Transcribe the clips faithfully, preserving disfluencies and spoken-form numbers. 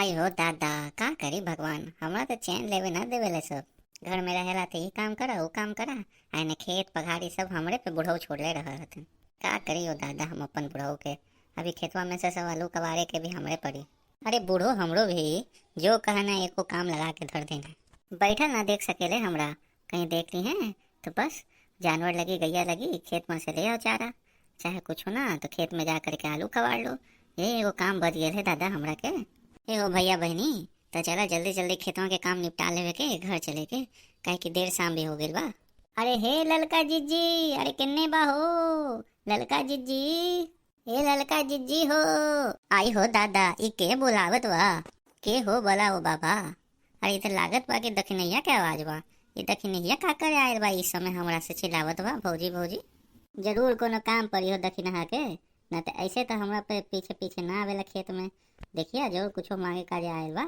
ए हो दादा, का करी भगवान, हमरा त चैन लेवे ना देवेले सब। घर में रहेला त ई काम करा, ऊ काम करा, आ एने खेत पघारी सब हमरे पे बुढ़ऊ छोड़ले रह हथिन। का करी ओ दादा, हम अपन बुढ़ऊ के, अभी खेतवा में से सब आलू कबारे के भी हमरे पड़ी। अरे बूढ़ो हमरो भी, जो कहे ना एको काम लगा के धर देना। बैठल ना देख सकेले हमरा, कहीं देख ली हैं तो बस जानवर लगी, गैया लगी, खेत में से ले आओ चारा, चाहे कुछ ना तो खेत में जा करके आलू कबार लो। ये एगो काम बच गेल है दादा हमरा के। ए हो भैया बहिनी, त चला जल्दी जल्दी खेतवा के काम निपटा लेवे के, घर चले के, काहे कि देर शाम भी हो गइल बा। अरे हे ललका जिज्जी, अरे केन्ने बा हो ललका जिज्जी, ए ललका जिज्जी हो। आई हो दादा, ई के बोलावत बा? के हो बोला ओ बाबा? अरे ई त लागत बा कि दखिनैया के आवाज बा। ई दखिनैया का करे आयल बा ई समय हमरा से चिल्लावत बा, भौजी भौजी? जरूर कोनो काम पड़ी हो दखिनहा के, ना त ऐसे त हमरा पे पीछे पीछे ना आवेला खेत में। देखिया जरूर कुछो मांगे काजे आयल बा।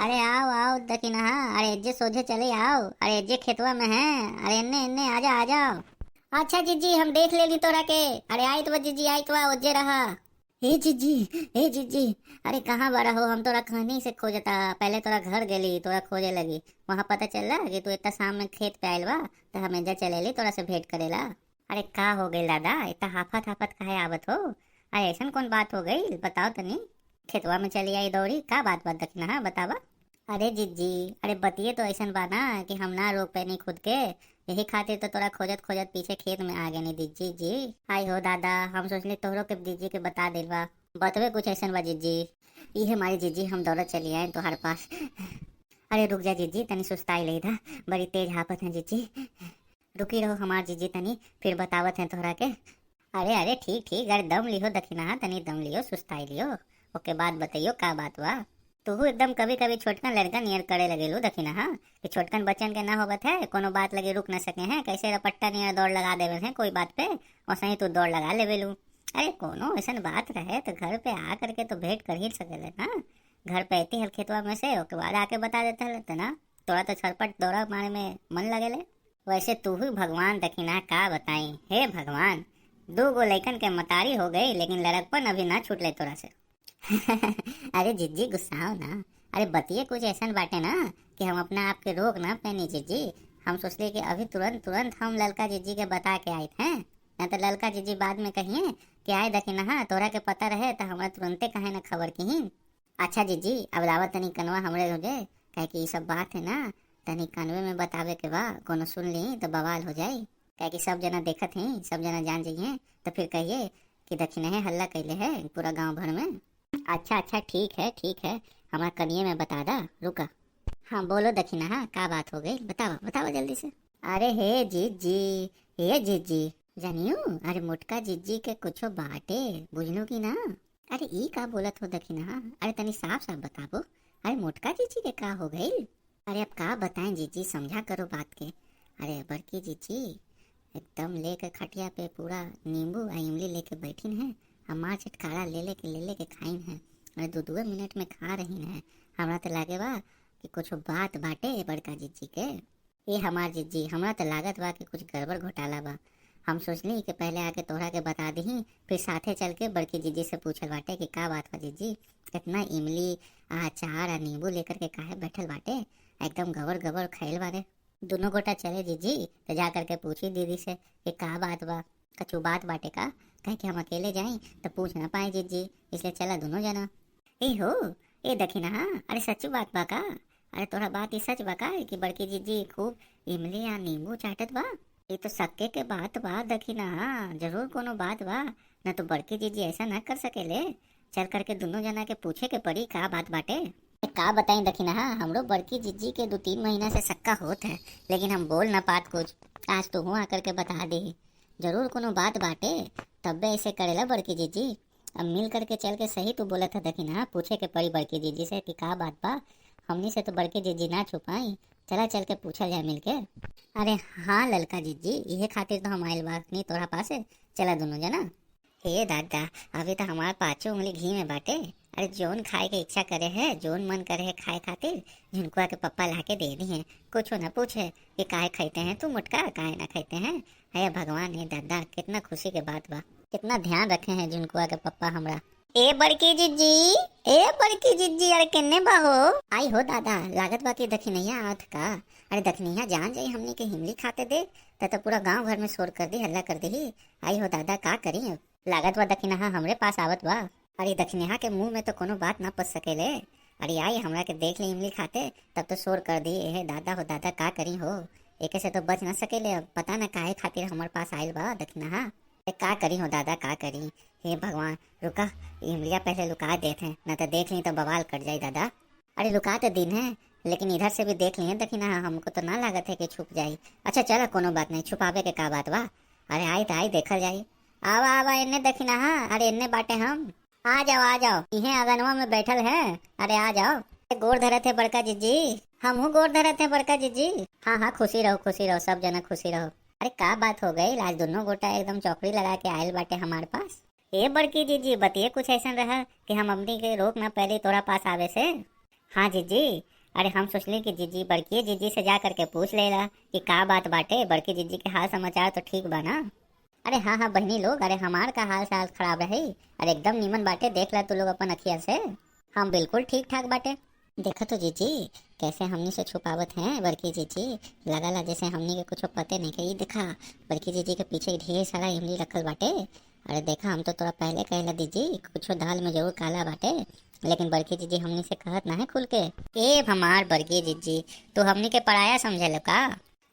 अरे आओ आओ दखिनहा, अरे एज्जे सोझे चले आओ, अरे एज्जे खेतवा में है, अरे एन्ने एन्ने आजा आ जाओ। अच्छा जिज्जी, हम देख लेली तोरा के। अरे आइत बा जिज्जी, आइत बा, ओज्जे रहा। हे जिज्जी, हे जिज्जी, अरे कहाँ बड़ा हो? हम तोरा कहनी से खोजता, पहले तोरा घर गेली, तोरा खोजे लगी, वहाँ पता चलला कि तू इतना शाम में खेत पे आइल बा, त हम एजा चलेली तोरा से भेंट करेला। अरे का हो गइल दादा, इतना हाफत हाफत काहे आवत हो? अरे ऐसन कौन बात हो गइल, बताओ तनी। खेतवा में चली आई दौड़ी, का बात बा दखिनहा, बतावा। अरे जिज्जी, अरे बतिये तो ऐसन बा ना कि हम ना रोक पैनी खुद के, यही खातिर तो तोरा खोजत खोजत पीछे खेत में आ गए नी जिज्जी जी। आई हो दादा, हम सोचली तोहरो के जिज्जी के बता दिल बा। बतवे कुछ ऐसन बा जिज्जी। इहे मारी जिज्जी हम दौड़त चली आए तोहार पास। अरे रुक जा जिज्जी, तनी सुस्ताई ले दा, बड़ी तेज हाफत है जिज्जी। रुकी रहो हमार जिज्जी तनी, फिर बतावत हैं तोहरा के। अरे अरे ठीक ठीक, अरे दम लियो दखिनहा, तनी दम लियो, सुस्ताई लियो, ओके बाद बताइयो का बात बा। तू एकदम कभी कभी छोटकन लड़का नियर करे लगेलू दखिनहा, कि छोटकन बच्चन के ना होवत है, कोनो बात लगे रुक न सके हैं, कैसे रपट्टा नियर दौड़ लगा देवे हैं कोई बात पे, वैसे ही तू दौड़ लगा लेवेलू। अरे कोनो ऐसन बात रहे तो घर पे आ करके तो भेंट कर ही सकेले ना, घर पे आती हल खेतवा में से, ओके बाद आके बता देता हल ना, तोरा तो छरपट दौड़ा मारे में मन लगेले। वैसे तू ही भगवान दखिनहा, का बताई, हे भगवान, दू गो लइकन के मतारी हो गई लेकिन लड़कपन अभी ना छूटले तोरा से। अरे जिज्जी गुस्साओ ना, अरे बतिये कुछ ऐसन बाटे ना कि हम अपना आप के रोक ना पैनी जिज्जी। हम सोचले कि अभी तुरंत तुरंत हम ललका जिज्जी के बता के आइत हैं, ना तो ललका जिज्जी बाद में कहिए कि आए दखिनहा, तोरा के पता रहे तो हमरा तुरंते काहे ना खबर किहिन। अच्छा जिज्जी, अब लावा तनी कनवा हमरे हो जाए, काहे कि ई सब बात है ना, तनी कनवे में बतावे के बा, कोनो सुन ली तो बवाल हो जाई। काहे कि सब जना देखत हैं, सब जना जान जाइए, तो फिर कहिए कि दखिनहे हल्ला कैले है पूरा गांव भर में। अच्छा अच्छा, ठीक है ठीक है, हमार कनिए में बता दा, रुका। हाँ बोलो दखिनहा, का बात हो गई, बतावा बतावा जल्दी से। अरे हे जिज्जी, हे जिज्जी, जानियो, अरे मोटका जिज्जी के कुछो बाटे, बुझलू कि ना? अरे ई का बोलत हो दखिनहा? अरे तनी साफ साफ बताबो। अरे मोटका जिज्जी के का हो गइल? अरे अब का बताएं जिज्जी, समझा करो बात के। अरे बड़की जिज्जी एकदम लेके खटिया पे पूरा नींबू आ इमली लेके बैठिन है, हमार छटकारा ले लेके ले लेके खाइन है। अरे दो दो मिनट में खा रहीन है। हमरा तो लागे बा कि कुछ बात बाटे बड़का जिज्जी के। ए हमार जिज्जी, हमरा त लागत बा कि कुछ गड़बड़ घोटाला बा। हम सोचली कि पहले आके तोहरा के बता दीही, फिर साथे चल के बड़की जिज्जी से पूछल बाटे कि का बात बा जिज्जी, इतना इमली आ अचार आ नींबू लेकर के काहे बैठल बाटे, एकदम गबर गबर खाइल बारे। दुनो गोटा चले जिज्जी, तो जा करके पूछी दीदी से कि का बात बा, कछु बात बाटे का, कहे कि हम अकेले जाई तो पूछ ना पाए जिज्जी, इसलिए चला दुनो जना। ए हो, ए दखिनहा, अरे सच्ची बात बा का? अरे तोरा बात ई सच बा का कि बड़की जिज्जी खूब इमली आ नींबू चाटत बा? ई तो शक्के के बात बा दखिनहा, जरूर कोनो बात बा, न तो बड़की जिज्जी ऐसा ना कर सकेले। चल करके दुनो जना के पूछे के पड़ी का बात बाटे। ए, का बताई दखिनहा, हमरो बड़की जिज्जी के दो तीन महीना से शक्का होत है, लेकिन हम बोल ना पात कुछ। आज तू हुआ करके बता दे, जरूर कोनो बात बाटे, तब्बे ऐसे करेला बड़की जिज्जी। अब मिल करके चल के सही तू बोलत है दखिनहा, पूछे के पड़ी बड़की जिज्जी से कि का बात बा। हमनी से तो बड़की जिज्जी ना छुपाई, चला चल के पूछल जाए मिल के। अरे हाँ ललका जिज्जी, इहे खातिर तो हम आइल बानी तोरा पासे, चला दुनो जना। हे दादा, अभी तो हमार पाँचों उंगली घी में बाटे। अरे जौन खाए के इच्छा करे है, जौन मन करे है खाए खातिर, झुनकुआ के पप्पा लाके दे दी हैं। कुछो न पूछे कि काहे खाइते हैं तू मोटका, काहे ना खाइते हैं। हे भगवान, हे दादा, कितना खुशी के बात बा, कितना ध्यान रखे हैं झुनकुआ के पप्पा हमरा। ए बड़की जिज्जी, ए बड़की जिज्जी, अरे केन्ने बा हो? आई हो दादा, लागत बा कि दखिनैया आवत का? अरे दखिनैया जान जाई हमनी के इमली खाते दे, त, त पूरा गांव भर में शोर कर दी, हल्ला कर दी। आई हो दादा, का करी अब? लागत बा दखिनहा हमरे पास आवत बा। अरे दखिनहा के मुंह में तो कोनो बात ना पच सकेले। अरे आई हमरा के देख ले इमली खाते, तब तो शोर कर दी। ए दादा हो दादा, का करी हो? एके से तो बच ना सकेले अब। पता ना काहे खातिर हमर पास आइल बा दखिनहा। ए, का करी हो दादा, का करी? हे भगवान, रुका, इमलिया पहले लुका देत हैं, ना तो देख ली तो बवाल कर जाई दादा। अरे लुका तो दीन है, लेकिन इधर से भी देख लिए दखिनहा, हमको तो ना लागत है कि छुप जाई। अच्छा चला, कोनो बात नहीं, छुपावे के का बात बा? अरे आई तो आई, देखल जाई। आवा आवा एन्ने दखिनहा, अरे एन्ने बाटे हम। आ जाओ आ जाओ, इहे आंगनवा में बैठल है, अरे आ जाओ। ए, गोड़ धरत है बड़का जिज्जी। हमहू गोड़ धरत है बड़का जिज्जी। हाँ हाँ, खुशी रहो खुशी रहो, सब जना खुशी रहो। अरे का बात हो गई, आज दोनों गोटा एकदम चौकड़ी लगा के आयल बाटे हमार पास। ए बड़की जिज्जी, बतिये कुछ ऐसन रहा कि हम अपनी के रोक ना पहले तोरा पास आवे से। हाँ जिज्जी, अरे हम सोचली कि जिज्जी, बड़की जिज्जी से जा करके पूछ लेला कि का बात बाटे। बड़की जिज्जी के हाल समाचार तो ठीक बा ना? अरे हाँ हाँ बहिनी लोग, अरे हमार का हाल चाल खराब रही? अरे एकदम नीमन बाटे, देख ला तू लोग अपन अखियन से, हम बिल्कुल ठीक ठाक बाटे। देखा तो जिज्जी, कैसे हमनी से छुपावत हैं बड़की जिज्जी। लगा ला जैसे हमनी के कुछ पते नहीं के। ई देखा, बड़की जिज्जी के पीछे ढेर सारा इमली रखल बाटे। अरे देखा, हम तो तोरा पहले कहला जिज्जी, कुछ दाल में जरूर काला बाटे, लेकिन बड़की जिज्जी हमनी से कहत ना है खुल के। ए हमार बड़की जिज्जी, तू हमनी के पराया समझे लो का?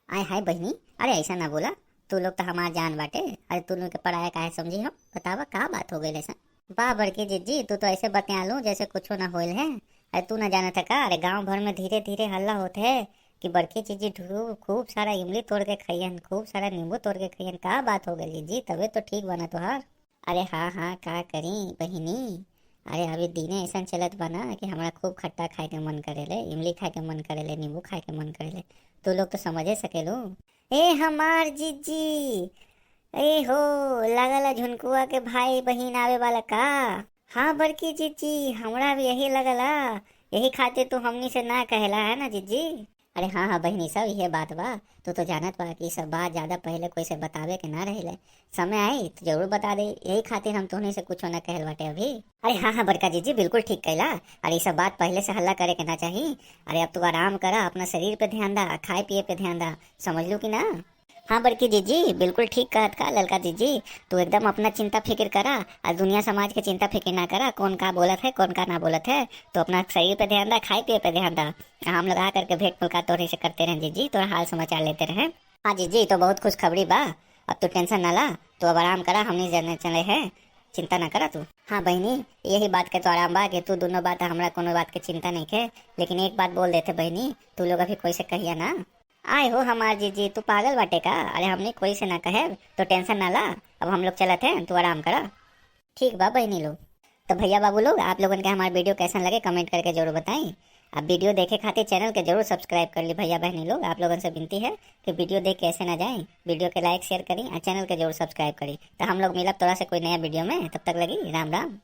आय हाय बहिनी, अरे ऐसा ना बोला, तू लोग तो हमार जान बाटे। अरे तू लोग के पराया काहे समझी हम? बतावा का बात हो गई ऐसा? वाह बड़की जिज्जी, तू तो ऐसे बतियालू जैसे कुछो ना होइल है। अरे तू ना जानत है का, अरे गांव भर में धीरे धीरे हल्ला होत है कि बड़की जिज्जी ढू-, खूब सारा इमली तोड़ के खइहन, खूब सारा नींबू तोड़ के खइहन। का बात हो गई जिज्जी, तबे तो ठीक बना तोहार। अरे हाँ हाँ, का करी बहिनी, अरे अभी दिने ऐसन चलत बा ना कि हमरा खूब खट्टा खाए के मन करेले, इमली खाए के मन करेले, नींबू खाए के मन करेले। तू लोग तो समझे सकेलू। ए हमार जिज्जी, ए हो, लागला झुनकुआ के भाई बहिन आवे वाला का? हाँ बड़की जिज्जी, हमरा भी यही लगला, यही खातिर तू हमनी से ना कहेला है ना जिज्जी? अरे हाँ हाँ बहिनी, सब इहे बात बा। तू तो जानत बा कि ई सब बात ज्यादा पहले कोई से बतावे के ना रहेले। समय आई तो जरूर बता दे, यही खातिर हम तोहनी से कुछो ना कहल बाटे अभी। अरे हाँ हाँ बड़का जिज्जी, बिल्कुल ठीक कैला। अरे ई सब बात पहले से हल्ला करे के ना चाही। अरे अब तू आराम करा, अपना शरीर पे ध्यान दा, खाए पिए पे ध्यान दा, समझ लू कि ना? हाँ बड़की जिज्जी, बिल्कुल ठीक कहत का ललका जिज्जी। तू एकदम अपना चिंता फिकिर करा, आ दुनिया समाज के चिंता फिकिर ना करा, कौन का बोलत है, कौन का ना बोलत है। तू अपना शरीर पे ध्यान दा, खाए पिए पे ध्यान दा। आ हम लोग आ करके भेंट मुलाकात तोहरे से करते रहे जिज्जी, तोरा हाल समाचार लेते रहे। हाँ जिज्जी, तो बहुत खुशखबरी बा, अब तू tension ना ला, तू अब आराम करा, हमनी जने चले हैं, चिंता ना करा तू। हाँ बहिनी, यही बात के तो आराम बा कि तू दोनों बात, हमरा कोनो बात के चिंता नहीं है। लेकिन एक बात बोल देते बहिनी, तू लोग अभी कोई से कहिया ना। आय हो हमार जिज्जी, तू पागल बाटे का? अरे हमनी कोई से ना कहे, तो tension ना ला, अब हम लोग चलत हैं, तू आराम करा। ठीक बा बहिनी लोग। तो भैया बाबू लोग, आप लोगन के हमार video कैसन लगे comment करके जरूर बताई। अब video देखे खातिर channel के जरूर subscribe कर ली भैया बहनी लोग, आप लोगन से विनती है कि video देख के ऐसे ना जाए, video के like share करी और channel के जरूर subscribe करी। तो हम लोग मिलब तोरा से कोई नया video में, तब तक लगी राम राम।